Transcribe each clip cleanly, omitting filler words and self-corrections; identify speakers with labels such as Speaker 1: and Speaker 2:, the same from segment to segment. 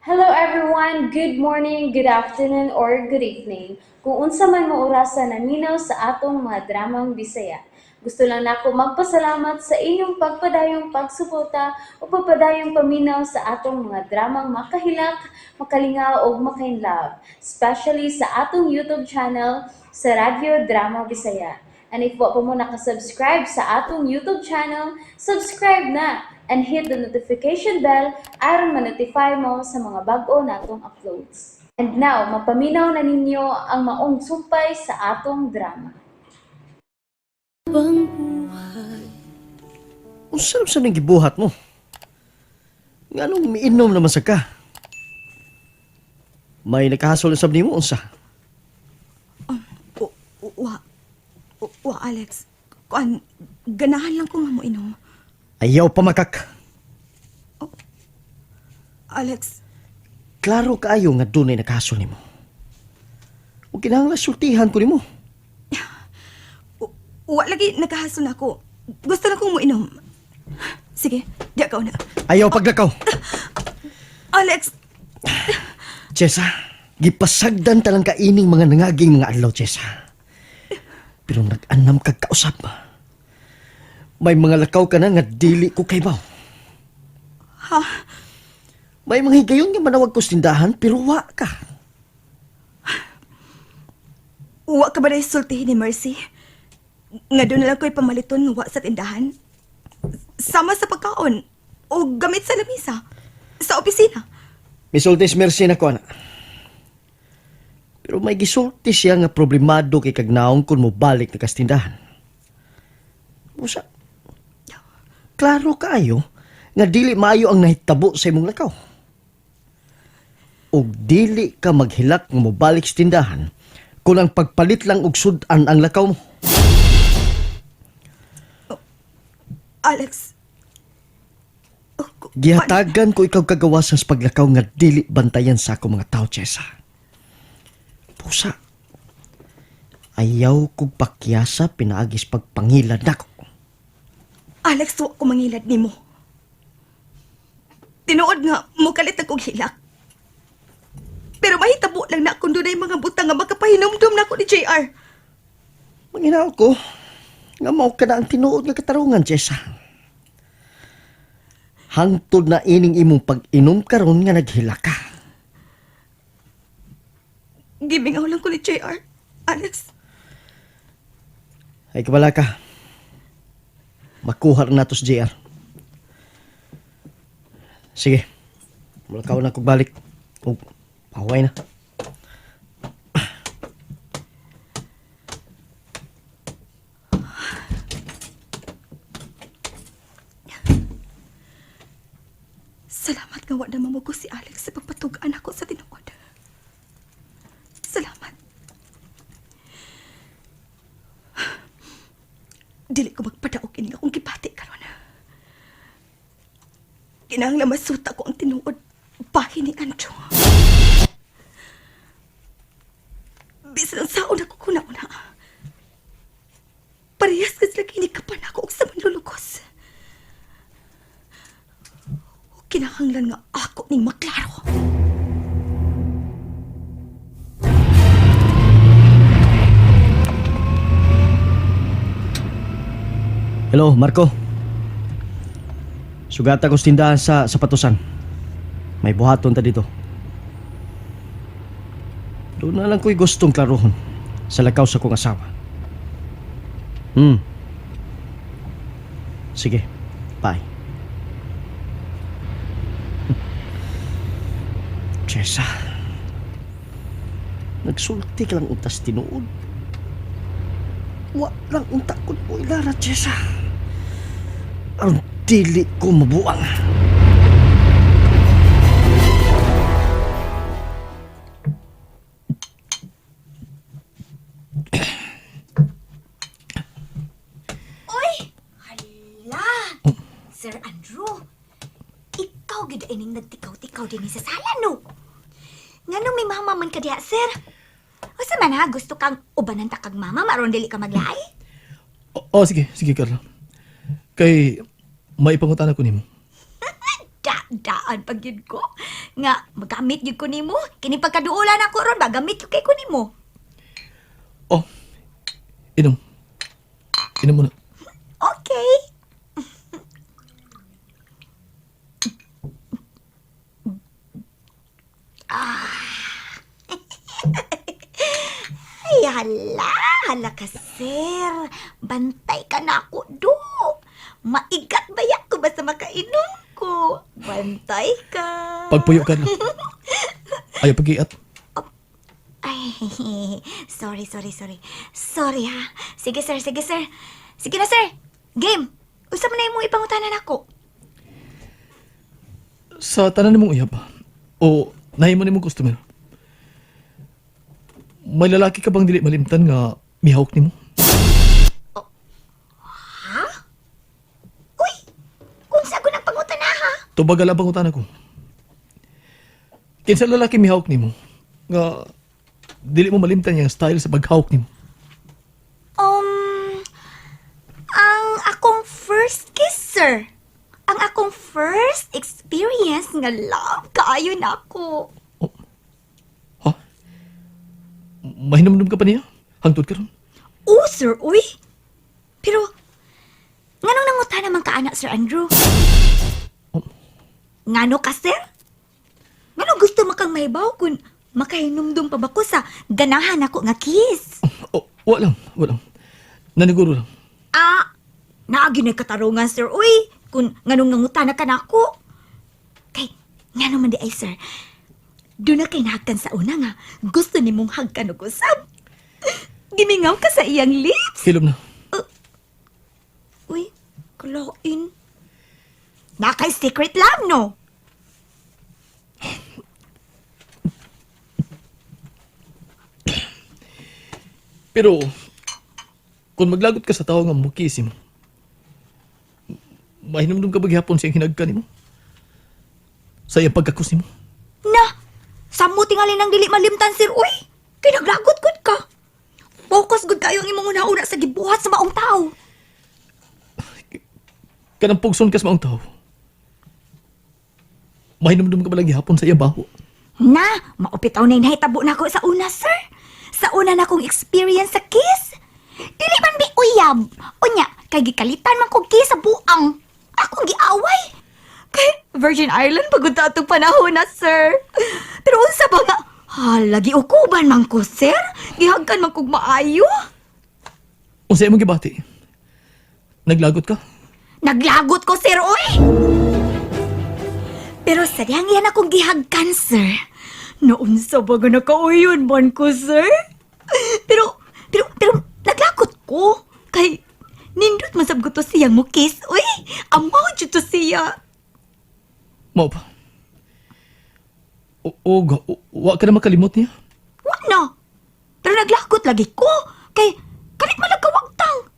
Speaker 1: Hello everyone! Good morning, good afternoon, or good evening. Kung unsa man mo orasa naminaw sa atong mga dramang Bisaya. Gusto lang nako magpasalamat sa inyong pagpadayong pagsuporta o pagpadayong paminaw sa atong mga dramang makahilak, makalingaw ug makainlove, especially sa atong YouTube channel sa Radyo Drama Bisaya. And if wa pa mo nakasubscribe sa atong YouTube channel, subscribe na and hit the notification bell aron ma-notify mo sa mga bag-o natong uploads. And now, mapaminaw na ninyo ang maong sumpay sa atong drama.
Speaker 2: Unsa sa nang gibuhat mo? Nganong miinom naman sa ka? May nakahasol sab nimo unsa?
Speaker 3: Wa. Wa, Alex. Kuan, ganahan lang ko nga mo inom.
Speaker 2: Ayaw pa makak.
Speaker 3: Alex,
Speaker 2: Klaro kaayo nga dunay nakahasol nimo. Ug kinahanglan sultihan ko nimo.
Speaker 3: Wa lagi nagkahasol na ako. Gusto na kong mo inom. Sige, di ka na.
Speaker 2: Ayaw paglakaw.
Speaker 3: Alex,
Speaker 2: Chesa, gipasagdan talang kaining mga nangaging mga adlaw, Chesa. Pero nag-anam kag kausap. May mga lakaw ka na nga dili ko kaybaw.
Speaker 3: Ha?
Speaker 2: May mga higayon nga manawag ko sa tindahan pero wa ka.
Speaker 3: Wa ka ba na sultihin ni Mercy? Nga doon na lang ko'y pamaliton nga wa sa tindahan. Sama sa pagkaon o gamit sa lamisa. Sa opisina.
Speaker 2: Misultis Mercy na ko, ana. Pero may gisulti siya nga problemado kay kagnaong kung mobalik na kastindahan. Usa, klaro kaayo nga dili maayo ang nahitabo sa imong lakaw. Og dili ka maghilak nga mobalik sa tindahan kung ang pagpalit lang og sud-an ang lakaw mo.
Speaker 3: Alex. Oh,
Speaker 2: Gihatagan ko ikaw kagawasan sa paglakaw nga dili bantayan sa ako mga tao, Chesa. Pusa. Ayaw kog pakyasa pinaagis pagpangilad nako.
Speaker 3: Alex, wa ko mangilad nimo. Tinuod nga, mukalit akong hilak. Pero mahitabo lang na kung dunay mga butang nga makapahinumdum nako ni JR.
Speaker 2: Manginaw ko nga mao ka na ang tinuod nga katarungan, Chesa. Hangtod na ining imong pag-inom karon nga naghilak ka.
Speaker 3: Gimingaw lang ko ni JR. Alex,
Speaker 2: Ay kabala ka. Makuha na nato sa JR. Sige. Mulakaw na kog balik. Og paway na.
Speaker 3: Salamat nga wa na mamugo si Alex sa pagpatugaan ako sa tinuod. Salamat. Dili ko magpadaog ini akong gibati karon. Kinahanglan masuta ko ang tinuod bahin ni Andrew. Bisan ang saon ako kuna-una. Parehas ka sila kinikapan ako og sa manlulukos. Kinahanglan nga ako ning maklaro.
Speaker 2: Hello, Marco. Sugata ko sa tindahan sa sapatusan. May buhaton ta dito. Doon na lang ko'y gustong klarohon sa lakaw sa kong asawa. Sige, bye. Jessa, nagsulti ka lang untas tinuod. Wa lang unta ko mo ilara, Jessa. Aron dili ko mabuang.
Speaker 4: Uy! Hala! Sir Andrew, ikaw gid ining nagtikaw-tikaw din sa sala, no? Ngano may mama man ka diha, sir? Usa man ha, gusto kang ubanan ta kag mama, maron dili ka maglaay?
Speaker 5: Oh, sige, sige Carla. Kay maipangutan ako nimo.
Speaker 4: Da-daan pag yun ko. Nga magamit gyud ko nimo. Kini pagkaduolan ako ron ba gamit gyud kay ko nimo.
Speaker 5: Oh, inom. Inom muna.
Speaker 4: Okay. Ah. Ay, hala. Hala ka, sir. Bantay ka na ako, do. Maigat bayak ko basta makainom ko. Bantay ka.
Speaker 5: Pagpuyo ka na. Ayaw pag-iat.
Speaker 4: Ay, sorry, sorry, sorry. Sorry, ha. Sige, sir, sige, sir. Sige na, sir. Game. Usa man na imong ipangutanan ako.
Speaker 5: Sa tanan nimong uyab, o nahimo nimong customer, may lalaki ka bang dili malimtan nga mihawk nimo?
Speaker 4: Uy! Unsa ko nang pangutana, ha?
Speaker 5: Tubagal ang pangutana ko. Kinsa lalaki mihawk nimo nga dili mo malimtan yung style sa paghawk nimo?
Speaker 4: Ang akong first kiss, sir. Ang akong first experience nga love kaayo na ako.
Speaker 5: Ha? Mahinumdum ka pa niya? Hangtod karon?
Speaker 4: Oh, sir, uy. Pero, nganong nanguta naman ka, anak, Sir Andrew?
Speaker 5: Oh.
Speaker 4: Ngano ka, sir? Nganong gusto mo kang mahibaw kung makahinumdum pa ba ko sa ganahan ako nga kiss?
Speaker 5: Oh, wa lang, wa lang. Naniguro lang.
Speaker 4: Ah, naagi na katarungan, sir. Uy, kung nganong nangutana ka na ako. Kay, ngano man di ay, sir. Doon na kay nahagkan sa una nga. Gusto ni mong hagkan og usab. Gimingaw ka sa iyang lips.
Speaker 5: Hilom na.
Speaker 4: Uy, kalain. Nakay secret love, no?
Speaker 5: Pero, kung maglagot ka sa tao nga mukisi mo, mahinumdum ka ba gihapon sa iyang hinagkan nimo? Sa iyang pagkakus nimo?
Speaker 4: Na, samo tingali nang dili malimtan, sir. Uy, kay naglagot gud ka. Focus gud kayo ang imong una-una sa gibuhat sa maong tao.
Speaker 5: Kanang pugson ka sa maong tao. Mahinumdum ka ba lang gihapon sa iyang baho?
Speaker 4: Na, maupitaw na inahitabo na ako sa una, sir. Sa una na akong experience sa kiss. Dili man bi uyab. Unya, kay gikalitan man kog kiss sa buang. Akong giaway. Kay Virgin Island pagod ta atong panahon na, sir. Pero unsa ba nga? Hala, giukuban man ko, sir. Gihagkan man kog maayo.
Speaker 5: Unsa imong gibati? Naglagot ka?
Speaker 4: Naglagot ko, sir, oy! Pero sa diyang yan akong gihagkan, sir. Noon sa baga nakauyon man ko, sir. Pero, pero, pero, naglagot ko. Kay, nindot man sab ko to siyang mo kiss, uy. Amaw jud to siya.
Speaker 5: Mao pa. O, og, wa ka na makalimot niya?
Speaker 4: Wa na. Pero naglagot lagi ko. Kay, kalit man nagkawagtang.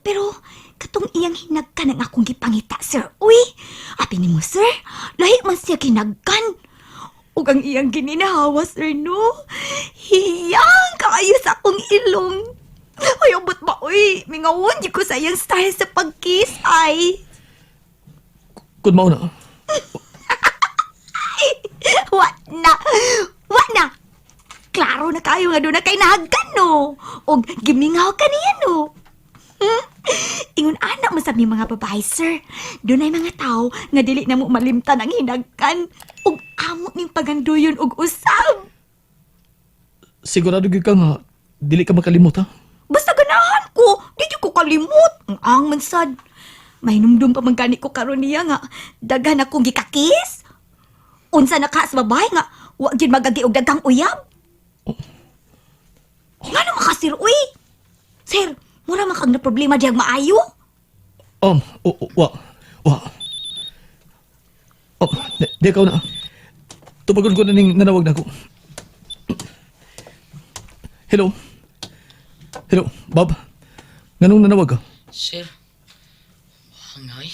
Speaker 4: Pero, katong iyang hinagkan ang akong gipangita, sir. Uy, api nimo, sir. Lahi man siya kinagkan. Ug ang iyang gininahawa, sir, no? Hiyang kaayo sa akong ilong. Ay, abot ba, uy. Mingawon, di ko sa iyang style sa pagkiss, ay.
Speaker 5: Kun mao na.
Speaker 4: Wa na. Wa na. Klaro na kayo nga doon na kay nahagkan, no? Og gimingaw ka niya, no? Ingon anak man sa mi mga babae, sir. Doon ay mga tao nga dili na mo malimtan ang hinagkan. Og amo ning paganduyon og usab.
Speaker 5: Sigurado gyud ka nga dili ka makalimot ha?
Speaker 4: Basta ganahan ko, di jud ko kalimot. Ang ang man sad. Mahinumdum pa man gani ko karon niya nga daghan akong gikakis. Unsa na ka sa babae nga wa gyud magagi og daghang uyab. Ngano man ka, sir, uy? Sir, mura man kag na problema diyang maayo.
Speaker 5: O, wa, wa. Oh, di ikaw na. Tubagon ko na ning nanawag na ko. Hello? Hello, Bob? Nganong nanawag ka?
Speaker 6: Sir, hangay.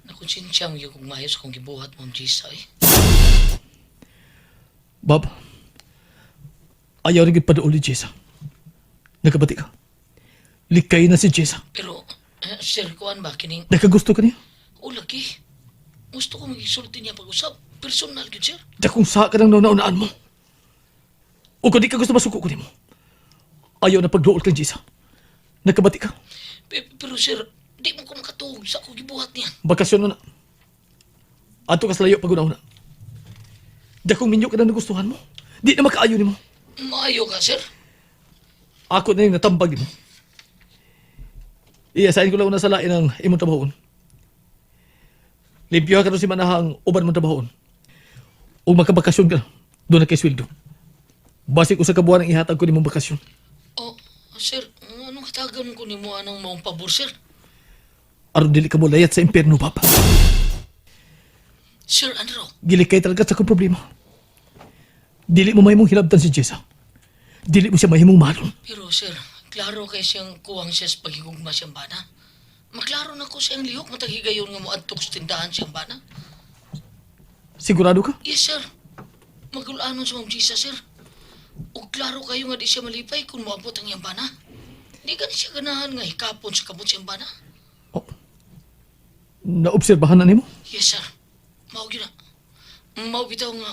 Speaker 6: Nakonsensya mo yung kung maayos kung gibuhat mo ang Jisa eh.
Speaker 5: Bob, ayaw rin paduol ni Jessa. Nagkabati ka. Likay na si Jessa.
Speaker 6: Pero, eh, sir, kuan ba kining
Speaker 5: Nakagusto ka niya?
Speaker 6: ulagi? Gusto ko magisulti niya pag-usap. Personal gyud, sir.
Speaker 5: Dakong sa ka ng naunaan mo. O kung di ka gusto masuko ko nimo. Ayaw na pagduol kang Jisa. Nagkabati ka.
Speaker 6: Pero sir, di mo ko makatuog sa akong gibuhat niya.
Speaker 5: Bakasyon na na. Ato ka sa layo pag una-una. Dakong minyo ka na nagustuhan mo. Di na makaayo nimo.
Speaker 6: Maayo ka, sir.
Speaker 5: Ako na yung natambag nimo. Iyasain ko lang una sa lain ang imong trabahoon. Limpyo ka si manahang uban mong trabahoon. O makabakasyon ka na, doon na kay sweldo. Basig usa ka buwan ang ihatag ko nimong bakasyon.
Speaker 6: Oh, sir, anong hatagan ko nimo anang maong pabor, sir?
Speaker 5: Aron dili ka mo layat sa impyerno, Papa.
Speaker 6: Sir Andrew,
Speaker 5: Gilikay talaga sa akong problema. Dili mo mahimong hilabtan si Jessa. Dili mo siya mahimong mahalon.
Speaker 6: pero sir, klaro kay siyang kuwang siya sa paghigugma siyang bana. Maklaro na ko siyang lihok matag higayon nga moadto sa tindahan siyang bana.
Speaker 5: Sigurado ka?
Speaker 6: Yes, sir. Magulanon sa Ma'am Jisa, sir. O klaro kayo nga di siya malipay kung moabot ang iyang bana. Di gani siya ganahan nga hikapon sa kabot siyang bana.
Speaker 5: Oh. Naobserbahan na nimo?
Speaker 6: Yes, sir. Mao gyud na. Mao bitaw nga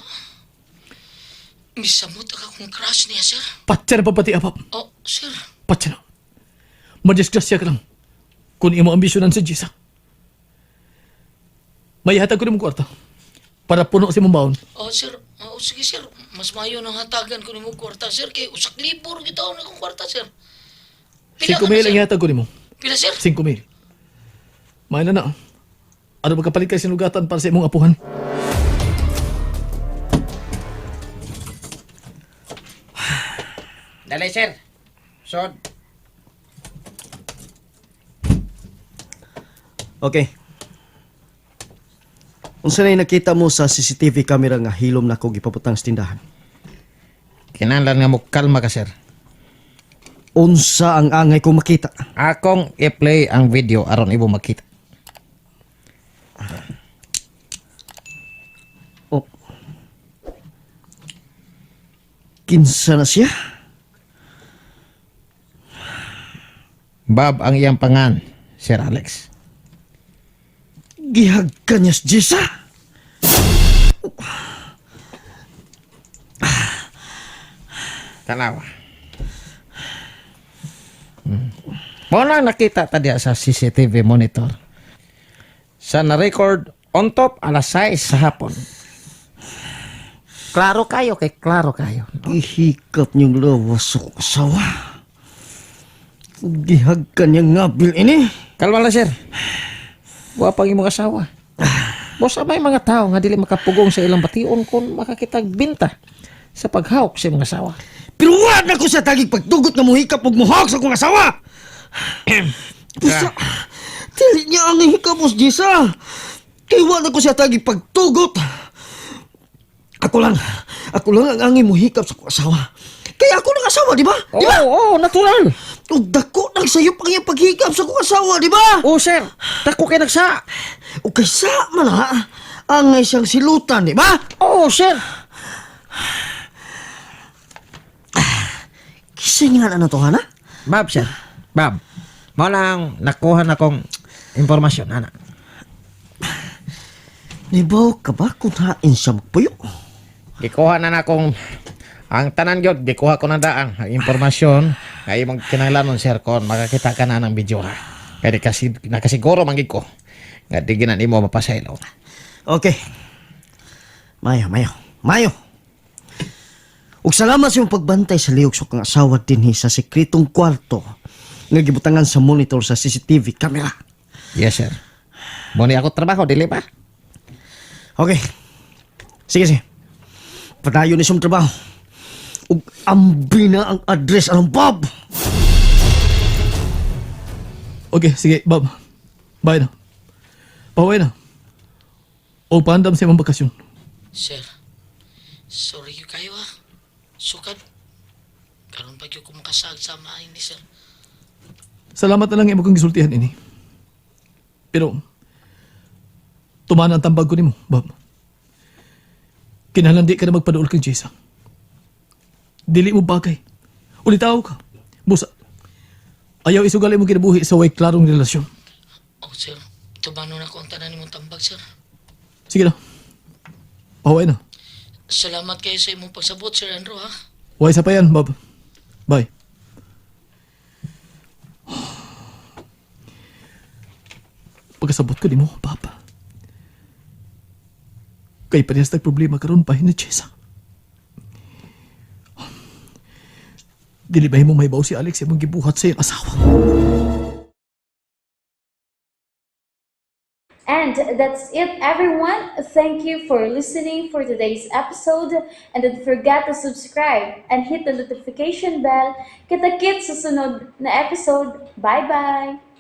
Speaker 6: misamot ka kung crush niya, sir.
Speaker 5: Patya na papati apap.
Speaker 6: Oh, sir.
Speaker 5: Patya na. Madisgrasya ka lang. Kung imo ambisyonan si Jessa. May hatag ko nimong kwarta. Para puno si mong baon.
Speaker 6: Oh, sir. Oh, sige, sir. Mas mayo nang hatagan ko nimo kwarta, sir. Kay usak libor gitaw na akong kwarta, sir. Pila
Speaker 5: 5
Speaker 6: ka na,
Speaker 5: mil ang
Speaker 6: sir?
Speaker 5: ihatag ko nimo.
Speaker 6: Pila, sir?
Speaker 5: 5 mil. May na na. Ano magkapalit kay sinugatan para sa imong apuhan?
Speaker 7: Dali, sir. Sod.
Speaker 2: Okay. Unsa na nakita mo sa CCTV camera nga hilom nako gipabutang sa tindahan?
Speaker 7: Kinahanglan nga mo kalma ka, sir.
Speaker 2: Unsa ang angay ko makita?
Speaker 7: Akong i-play ang video aron imo makita.
Speaker 2: Oh. Kinsa na siya?
Speaker 7: Bob ang iyang pangan, Sir Alex.
Speaker 2: Gihagkan niya si Jessa.
Speaker 7: Tanawa. Mo na nakita ta diya sa CCTV monitor. Sa na-record on top alas 6 sa hapon. Klaro kayo kay klaro kayo.
Speaker 2: Gihikap niyang lawas sa akong asawa. Gihagkan niya ngabil ini.
Speaker 7: Kalma lang, sir. Wa pang imong asawa. Boss, may mga tao nga dili makapugong sa ilang bation kung makakitag binta sa paghawk sa imong asawa.
Speaker 2: Pero wa na ko sa tagig pagtugot nga muhikap ug muhawk sa akong asawa. Busa, dili niya ang hikap os Jessa. Kay wa na ko sa tagig pagtugot. Ako lang ang angay muhikap sa akong asawa. Kaya ako nang asawa, di ba? Di ba?
Speaker 7: Oo, oh, natural.
Speaker 2: Ug dako nang sayo pang iyang paghikap sa akong asawa, di ba?
Speaker 7: Oo, sir. Dako kay nagsa.
Speaker 2: O kaysa man ha, angay siyang silutan, di ba?
Speaker 7: Oo, sir.
Speaker 2: Kisa nga na to, hana?
Speaker 7: Bob, sir. Bob, mo lang nakuha na kong impormasyon, ana.
Speaker 2: Nibaw ka ba kung hain siya magpuyo?
Speaker 7: Gikuha na na kong ang tanan gyud, gikuha ko na daan ang impormasyon nga imong kinahanglanon sir kon makakita ka na ng video ha. Kay di kasi nakasiguro man gid ko nga di ginan imo mapasaylo.
Speaker 2: Okay. Mayo, mayo, mayo. Ug salamat sa imong pagbantay sa lihok sa kang asawa dinhi sa sekretong kwarto nga gibutangan sa monitor sa CCTV camera.
Speaker 7: Yes sir. Mo ni ako trabaho dili ba?
Speaker 2: Okay. Sige, sige. Padayon ni siyang trabaho. Ug ambi na ang address anong Bob.
Speaker 5: Okay, sige, Bob. Bye na. Pahuwi na. O paandam sa imong bakasyon.
Speaker 6: Sir, sorry yun kayo ha. Sukad. Karon pa gyud ko makasag sa maay ni sir.
Speaker 5: Salamat na lang imo kong gisultihan ini. Pero tuman ang tambag ko nimo, Bob. Kinahanglan di ka na magpaduol kang Jessa. Dili mo bagay. Ulitaw ka. Busa. Ayaw isugali mo kinabuhi sa way klarong relasyon.
Speaker 6: Oh, sir, tumano na ko ang tanan nimong tambag, sir.
Speaker 5: Sige na. Pahuway na.
Speaker 6: Salamat kayo sa imong pagsabot, Sir Andrew, ha?
Speaker 5: Huwag sa pa yan, Bob. Bye. Pagkasabot ko ni mo, Bob. Kay parehas problema karon pa ni Chesa. Dili ba mo may si Alex imong gibuhat sa iyang asawa?
Speaker 1: And that's it, everyone. Thank you for listening for today's episode. And don't forget to subscribe and hit the notification bell. Kita-kits sa sunod na episode. Bye-bye!